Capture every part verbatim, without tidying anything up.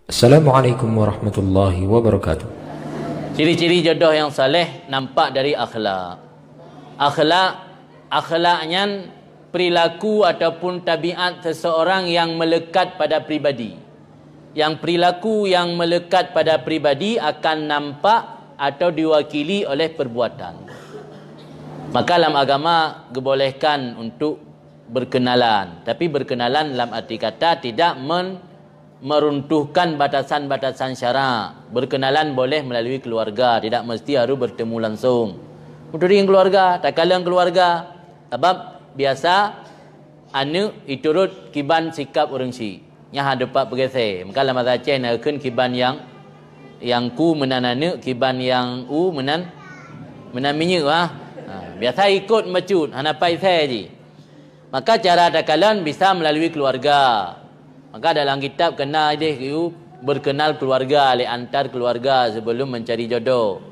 Assalamualaikum warahmatullahi wabarakatuh. Ciri-ciri jodoh yang saleh nampak dari akhlak. Akhlak, akhlak nyan perilaku ataupun tabiat seseorang yang melekat pada pribadi. Yang perilaku yang melekat pada pribadi akan nampak atau diwakili oleh perbuatan. Maka lam agama gebolehkan untuk berkenalan, tapi berkenalan lam arti kata tidak men-, meruntuhkan batasan-batasan syarak. Berkenalan boleh melalui keluarga, tidak mesti harus bertemu langsung. Meuturi ngon keluarga, takalon keluarga. Sabab biasa aneuk iturot kiban sikap ureuëng syiek. Nyan hana teumpat peugeusé. Maka lam bahasa Aceh na kheun kiban nyang, nyang ku meunan aneuk, kiban nyang u meunan, meunan minyeuk, ah. Ha, biasa ikot bacut, hana pai sé jih. Maka cara takalon bisa melalui keluarga. Maka dalam kitab keunan ideh geuyue berkenal keluarga lé antar keluarga sebelum mencari jodoh.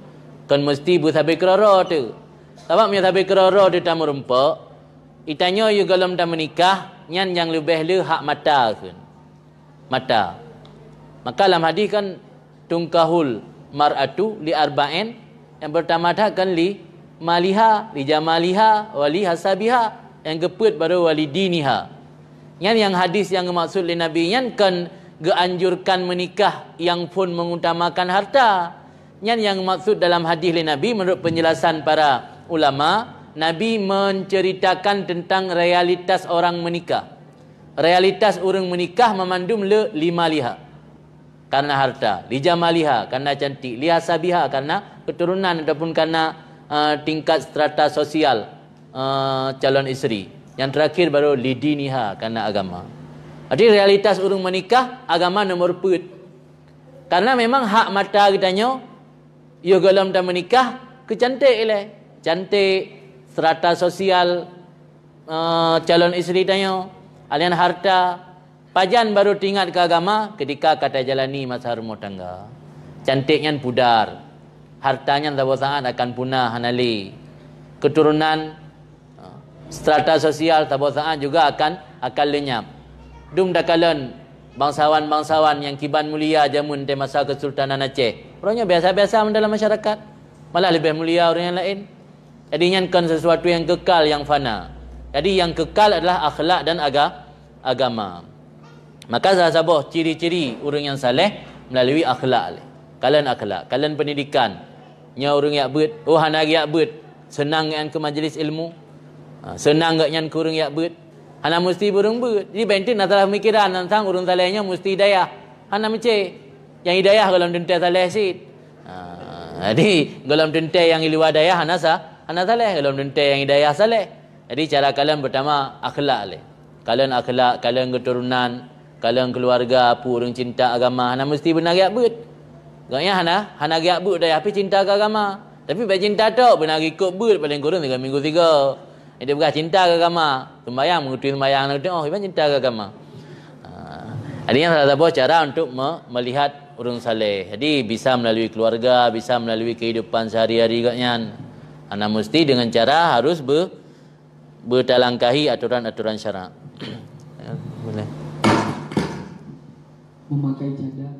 Kon meusti beusabe keuroro teuh. Sabab meunyoe sabe keuroro teuh tameurumpok, itanyoe yôh gohlom tameunikah, nyan nyang leubeh le hak mata kheun. Mata. Maka lam hadis kan, "Tungkahul mar'atu li arba'in," yang pertama that kan li maliha, li jamaliha, wa li hasabiha, yang keupeuet baru wa li diniha. Nyan nyang hadis nyang geumaksud lé Nabi nyan kon geuanjurkan meunikah nyang phon mengutamakan harta. Nyan nyang geumaksud dalam hadis lé Nabi, menurut penjelasan para ulama, Nabi menceritakan tentang realitas orang menikah. Realitas ureuëng meunikah mamandum le li maliha, karena harta, li jamaliha, karena cantik, li hasabiha, karena keturunan ataupun karena, eh, tingkat strata sosial, eh, calon isteri. Yang terakhir baru li diniha, karena agama. Jadi realitas ureuëng meunikah, agama nomor peuet. Karena memang hak mata geutanyoe, yôh gohlom tameunikah, keu cantik ilée. Cantik, strata sosial, eh, calon isteri tanyoe, alian harta, pajan baru teuingat keu agama ketika ka tajalani masa rumoh tangga. Cantik nyan pudar, harta nyan saboh saát akan punah hana lé. Keturunan, eh, strata sosial saboh saát juga akan, akan lenyap. Dum takalon bangsawan-bangsawan nyang kiban mulia jameun teuh masa Kesultanan Aceh, uroe nyoe biasa-biasa dalam masyarakat, malah leubeh mulia ureuëng nyang laén. Jadi nyan kon sesuatu nyang kekal, nyang fana. Jadi nyang kekal adalah akhlak dan aga-, agama. Maka salah saboh ciri-ciri ureuëng nyang saleh melalui akhlak lé. Kalon akhlak, kalon pendidikan. Nyoe ureuëng jak beuet, oh hana jak beuet, seunang gobnyan keu majlis ilmu. Ha, seunang gobnyan keu ureuëng jak beuet. Hana meusti ureuëng beuet. Jadi bak inti na salah pemikiran teuntang ureuëng saleh nyoe meusti dayah. Hana meusti. Nyang hidayah gohlom teuntée saleh cit. Ha, jadi gohlom teuntée nyang di luwa dayah hana sa-, hana saleh, gohlom teuntée nyang hidayah saleh. Jadi cara kalon pertama akhlak lé. Kalon akhlak, kalon keuturonan, kalon keuluwarga, peue ureuëng cinta agama, hana meusti beuna geujak beuet. Gobnyan hana, hana geujak beuet dayah, tapi cinta keu agama. Tapi bék cinta tok, beuna geujak beuet paléng kureueng tiga minggu tiga. Jadi peugah cinta keu agama, sumbayang, meugeutui sumbayang na teuh, oh, iban cinta keu agama. Ha, jadi nyan salah saboh cara untuk me-, melihat ureuëng saleh. Jadi bisa melalui keluarga, bisa melalui kehidupan sehari-hari gobnyan. Hana meusti dengan cara harus be-, beutalangkahi aturan-aturan syarak. Ya, boleh. Memakai cadar.